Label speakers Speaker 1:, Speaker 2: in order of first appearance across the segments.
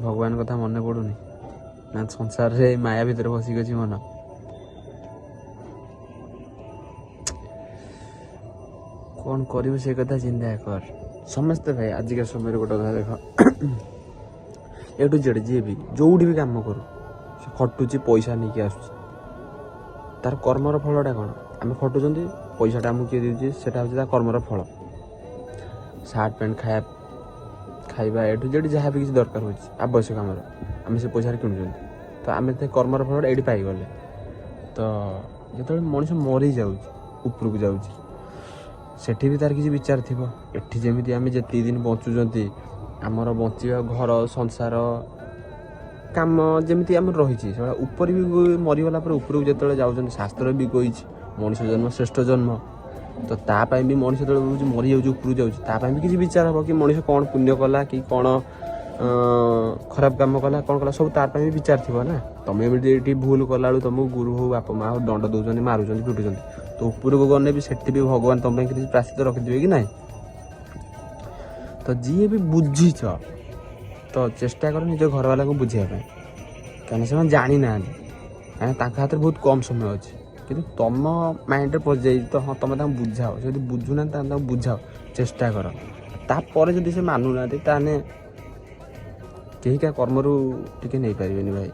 Speaker 1: ଭଗବାନ କଥା ମନେ ପଡ଼ୁନି ନା? ସଂସାରରେ ମାୟା ଭିତରେ ଫସିକି ଅଛି ମନ। କ'ଣ କରିବୁ ସେ କଥା ଚିନ୍ତା କର। ସମସ୍ତେ ଭାଇ, ଆଜିକା ସମୟରେ ଗୋଟେ କଥା ଦେଖ, ଏ ଟୁ ଜେଡ଼୍ ଯିଏ ବି ଯେଉଁଠି ବି କାମ କରୁ, ସେ ଖଟୁଛି, ପଇସା ନେଇକି ଆସୁଛି। ତାର କର୍ମର ଫଳଟା କ'ଣ? ଆମେ ଖଟୁଛନ୍ତି, ପଇସାଟା ଆମକୁ କିଏ ଦେଉଛି? ସେଟା ହେଉଛି ତା କର୍ମର ଫଳ। ସାର୍ଟ ପ୍ୟାଣ୍ଟ, ଖାଇବା ଖାଇବା, ଏ ଟୁ ଜେଡ଼୍ ଯାହା ବି କିଛି ଦରକାର ହେଉଛି, ଆବଶ୍ୟକ ଆମର, ଆମେ ସେ ପଇସାରେ କିଣୁଛନ୍ତି। ତ ଆମେ ସେ କର୍ମର ଫଳଟା ଏଇଠି ପାଇଗଲେ। ତ ଯେତେବେଳେ ମଣିଷ ମରିଯାଉଛି, ଉପରକୁ ଯାଉଛି, ସେଠି ବି ତାର କିଛି ବିଚାର ଥିବ। ଏଠି ଯେମିତି ଆମେ ଯେତିକି ଦିନ ବଞ୍ଚୁଛନ୍ତି, ଆମର ବଞ୍ଚିବା, ଘର ସଂସାର, କାମ ଯେମିତି ଆମର ରହିଛି, ସେଗୁଡ଼ା ଉପରେ ବି ମରିଗଲା ପରେ ଉପରକୁ ଯେତେବେଳେ ଯାଉଛନ୍ତି, ଶାସ୍ତ୍ର ବି କହିଛି ମଣିଷ ଜନ୍ମ ଶ୍ରେଷ୍ଠ ଜନ୍ମ। ତ ତା ପାଇଁ ବି ମଣିଷ ଯେତେବେଳେ ହେଉଛି ମରିଯାଉଛି, ଉପରକୁ ଯାଉଛି, ତା ପାଇଁ ବି କିଛି ବିଚାର ହେବ କି ମଣିଷ କ'ଣ ପୁଣ୍ୟ କଲା କି କ'ଣ ଖରାପ କାମ କଲା, କ'ଣ କଲା, ସବୁ ତାର ପାଇଁ ବି ବିଚାର ଥିବ ନା। ତମେ ଏମିତି ଏଠି ଭୁଲ କଲାବେଳକୁ ତମକୁ ଗୁରୁ ହଉ, ବାପା ମା ହଉ, ଦଣ୍ଡ ଦେଉଛନ୍ତି, ମାରୁଛନ୍ତି, ପିଟୁଛନ୍ତି। ତ ଉପରକୁ ଗଲେ ବି ସେଠି ବି ଭଗବାନ ତମ ପାଇଁ କିଛି ପ୍ରାୟଶ୍ଚିତ୍ତ ରଖିଥିବେ କି ନାହିଁ? ତ ଯିଏ ବି ବୁଝିଛ, ତ ଚେଷ୍ଟା କର ନିଜ ଘରବାଲାଙ୍କୁ ବୁଝିବା ପାଇଁ, କାହିଁକିନା ସେମାନେ ଜାଣିନାହାନ୍ତି, କାହିଁକିନା ତାଙ୍କ ହାତରେ ବହୁତ କମ୍ ସମୟ ଅଛି। କିନ୍ତୁ ତମ ମାଇଣ୍ଡରେ ପଶିଯାଇଛି ତ ହଁ, ତମେ ତାଙ୍କୁ ବୁଝାଅ। ସେ ଯଦି ବୁଝୁନାହାନ୍ତି, ତାହେଲେ ତାଙ୍କୁ ବୁଝାଅ, ଚେଷ୍ଟା କର। ତାପରେ ଯଦି ସେ ମାନୁନାହାନ୍ତି, ତାହେଲେ କେହି କାହା କର୍ମରୁ ଟିକେ ନେଇପାରିବେନି ଭାଇ।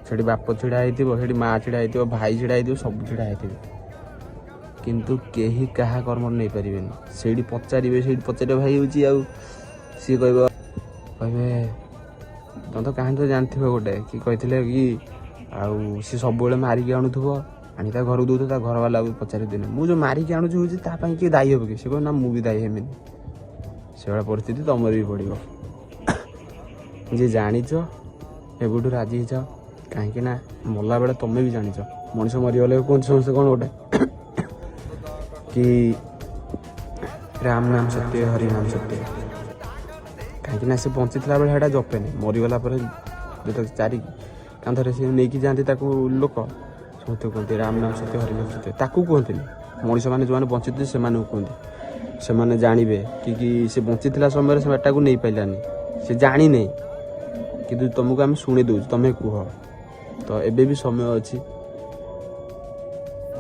Speaker 1: ସେଠି ବାପ ଛିଡ଼ା ହେଇଥିବ, ସେଠି ମା ଛିଡ଼ା ହେଇଥିବ, ଭାଇ ଛିଡ଼ା ହେଇଥିବ, ସବୁ ଛିଡ଼ା ହେଇଥିବେ, କିନ୍ତୁ କେହି କାହା କର୍ମରୁ ନେଇପାରିବେନି। ସେଇଠି ପଚାରିବେ, ସେଇଠି ପଚାରିବେ ଭାଇ ହେଉଛି, ଆଉ ସିଏ କହିବ, କହିବେ, ତମେ ତ କାହାଣୀ ତ ଜାଣିଥିବ, ଗୋଟେ କି କହିଥିଲେ କି ଆଉ ସିଏ ସବୁବେଳେ ମାରିକି ଆଣୁଥିବ, ଆଣି ତା ଘରକୁ ଦଉଥିବ। ତା ଘରବାଲାକୁ ପଚାରି ଦିନେ, ମୁଁ ଯେଉଁ ମାରିକି ଆଣୁଛି ହେଉଛି, ତା ପାଇଁ କିଏ ଦାୟୀ ହେବ କି? ସେ କହିବ, ନା, ମୁଁ ବି ଦାୟୀ ହେମିନି। ସେଭଳିଆ ପରିସ୍ଥିତି ତମର ବି ପଡ଼ିବ। ଯିଏ ଜାଣିଛ, ଏବେଠୁ ରାଜି ହେଇଯାଅ, କାହିଁକି ନା ମଲା ବେଳେ ତମେ ବି ଜାଣିଛ, ମଣିଷ ମରିଗଲେ କୁହନ୍ତି ସମସ୍ତେ କ'ଣ ଗୋଟେ କି ରାମ ନାମ ସତ୍ୟ, ହରି ନାମ ସତ୍ୟ। କାହିଁକି ନା ସେ ବଞ୍ଚିଥିଲା ବେଳେ ସେଇଟା ଜପେନି। ମରିଗଲା ପରେ ଯେତେବେଳେ ଚାରି କାନ୍ଧରେ ସେ ନେଇକି ଯାଆନ୍ତି ତାକୁ, ଲୋକ ସମସ୍ତେ କୁହନ୍ତି ରାମ ନାମ ସତ୍ୟ, ହରି ନାମ ସତ୍ୟ। ତାକୁ କୁହନ୍ତିନି, ମଣିଷମାନେ ଯେଉଁମାନେ ବଞ୍ଚିଥିଲେ ସେମାନଙ୍କୁ କୁହନ୍ତି। ସେମାନେ ଜାଣିବେ କି ସେ ବଞ୍ଚିଥିଲା ସମୟରେ ସେଟାକୁ ନେଇପାରିଲାନି, ସେ ଜାଣିନି, କିନ୍ତୁ ତୁମକୁ ଆମେ ଶୁଣେଇ ଦେଉଛୁ, ତମେ କୁହ। ତ ଏବେ ବି ସମୟ ଅଛି,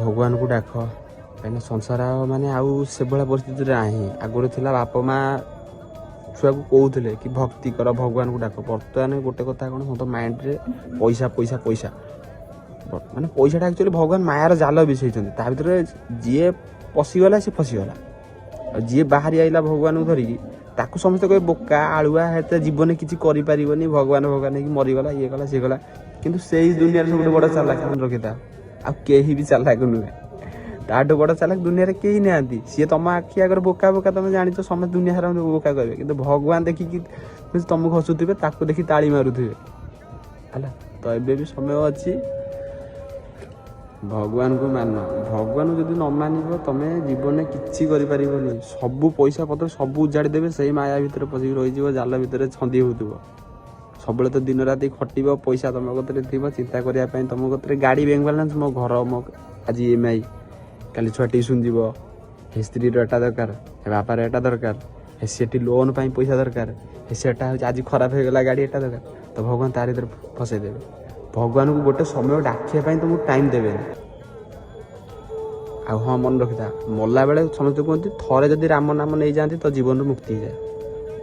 Speaker 1: ଭଗବାନଙ୍କୁ ଡାକ, କାହିଁକିନା ସଂସାର ମାନେ ଆଉ ସେଭଳିଆ ପରିସ୍ଥିତିରେ ନାହିଁ। ଆଗରୁ ଥିଲା, ବାପା ମା ଛୁଆକୁ କହୁଥିଲେ କି ଭକ୍ତି କର, ଭଗବାନଙ୍କୁ ଡାକ। ବର୍ତ୍ତମାନ ଗୋଟେ କଥା କ'ଣ, ସମସ୍ତ ମାଇଣ୍ଡରେ ପଇସା, ପଇସା, ପଇସା। ମାନେ ପଇସାଟା ଆକ୍ଚୁଆଲି ଭଗବାନ ମାୟାର ଜାଲ ବିଛେଇଛନ୍ତି। ତା ଭିତରେ ଯିଏ ପଶିଗଲା, ସେ ଫସିଗଲା। ଆଉ ଯିଏ ବାହାରି ଆଇଲା ଭଗବାନଙ୍କୁ ଧରିକି, ତାକୁ ସମସ୍ତେ କହିବେ ବୋକା, ଆଳୁଆ, ଏତେ ଜୀବନରେ କିଛି କରିପାରିବନି, ଭଗବାନ ଭଗବାନ ହେଇକି ମରିଗଲା, ଇଏ କଲା, ସିଏ କଲା। କିନ୍ତୁ ସେଇ ଦୁନିଆରେ ସବୁଠୁ ବଡ଼ ଚାଲାକ ମନେ ରଖିଥା, ଆଉ କେହି ବି ଚାଲାକ ନୁହେଁ। ତାଠୁ ବଡ଼ ଚାଲାକ ଦୁନିଆରେ କେହି ନାହାନ୍ତି। ସିଏ ତମ ଆଖି ଆଗରେ ବୋକା ବୋକା, ତମେ ଜାଣିଛ, ସମସ୍ତେ ଦୁନିଆ ସାରା ବୋକା କହିବେ, କିନ୍ତୁ ଭଗବାନ ଦେଖିକି ତମକୁ ହସୁଥିବେ, ତାକୁ ଦେଖି ତାଳି ମାରୁଥିବେ। ହେଲା, ତ ଏବେ ବି ସମୟ ଅଛି, ଭଗବାନଙ୍କୁ ମାନ। ଭଗବାନଙ୍କୁ ଯଦି ନ ମାନିବ, ତମେ ଜୀବନରେ କିଛି କରିପାରିବନି। ସବୁ ପଇସା ପତ୍ର ସବୁ ଉଜାଡ଼ି ଦେବେ, ସେଇ ମାୟା ଭିତରେ ପଶିକି ରହିଯିବ, ଜାଲ ଭିତରେ ଛନ୍ଦି ହେଉଥିବ ସବୁବେଳେ। ତ ଦିନ ରାତି ଖଟିବ, ପଇସା ତମ କତିରେ ଥିବ, ଚିନ୍ତା କରିବା ପାଇଁ ତମ କତିରେ ଗାଡ଼ି, ବ୍ୟାଙ୍କ ବାଲାନ୍ସ, ମୋ ଘର, ମୋ ଆଜି ଇଏମ୍ଆଇ, କାଲି ଛୁଆ ଟିଉସନ୍ ଯିବ, ହେ ସ୍ତ୍ରୀର ଏଟା ଦରକାର, ହେ ବାପାର ଏଟା ଦରକାର, ହେ ସେଠି ଲୋନ୍ ପାଇଁ ପଇସା ଦରକାର, ହେ ସେଟା ହେଉଛି ଆଜି ଖରାପ ହେଇଗଲା ଗାଡ଼ି, ଏଟା ଦରକାର। ତ ଭଗବାନ ତାରି ଭିତରେ ଫସେଇ ଦେବେ। ଭଗବାନଙ୍କୁ ଗୋଟେ ସମୟ ଡାକିବା ପାଇଁ ତମକୁ ଟାଇମ୍ ଦେବେନି। ଆଉ ହଁ, ମନେ ରଖିଥା, ମଲା ବେଳେ ସମସ୍ତେ କୁହନ୍ତି ଥରେ ଯଦି ରାମ ନାମ ନେଇଯାଆନ୍ତି ତ ଜୀବନରୁ ମୁକ୍ତି ହେଇଯାଏ।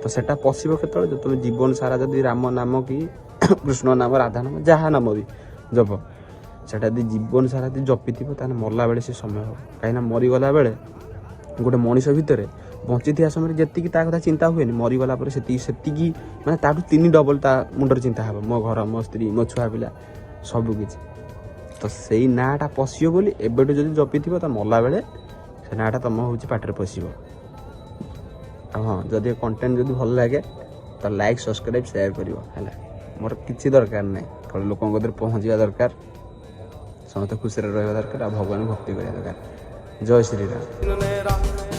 Speaker 1: ତ ସେଟା ପଶିବ କେତେବେଳେ? ଯଦି ତମେ ଜୀବନ ସାରା ଯଦି ରାମ ନାମ କି କୃଷ୍ଣ ନାମ, ରାଧା ନାମ, ଯାହା ନାମ ବି ଜପ, ସେଟା ଯଦି ଜୀବନ ସାରା ଯଦି ଜପିଥିବ, ତାହେଲେ ମଲା ବେଳେ ସେ ସମୟ ହେବ। କାହିଁକିନା ମରିଗଲା ବେଳେ ଗୋଟେ ମଣିଷ ଭିତରେ ବଞ୍ଚିଥିବା ସମୟରେ ଯେତିକି ତା କଥା ଚିନ୍ତା ହୁଏନି, ମରିଗଲା ପରେ ସେତିକି ସେତିକି, ମାନେ ତାଠୁ ତିନି ଡବଲ ତା ମୁଣ୍ଡରେ ଚିନ୍ତା ହେବ, ମୋ ଘର, ମୋ ସ୍ତ୍ରୀ, ମୋ ଛୁଆ ପିଲା, ସବୁ କିଛି। ତ ସେଇ ନାଁଟା ପଶିବ ବୋଲି ଏବେଠୁ ଯଦି ଜପିଥିବ, ତ ମଲା ବେଳେ ସେ ନାଁଟା ତମ ହେଉଛି ପାଟିରେ ପଶିବ। ଆଉ ହଁ, ଯଦି କଣ୍ଟେଣ୍ଟ ଯଦି ଭଲ ଲାଗେ, ତ ଲାଇକ୍, ସବସ୍କ୍ରାଇବ୍, ସେୟାର କରିବ। ହେଲା, ମୋର କିଛି ଦରକାର ନାହିଁ, କେବଳ ଲୋକଙ୍କ କତିରେ ପହଞ୍ଚିବା ଦରକାର, ସମସ୍ତେ ଖୁସିରେ ରହିବା ଦରକାର ଆଉ ଭଗବାନଙ୍କୁ ଭକ୍ତି କରିବା ଦରକାର। ଜୟ ଶ୍ରୀରାମ।
Speaker 2: ନେରା।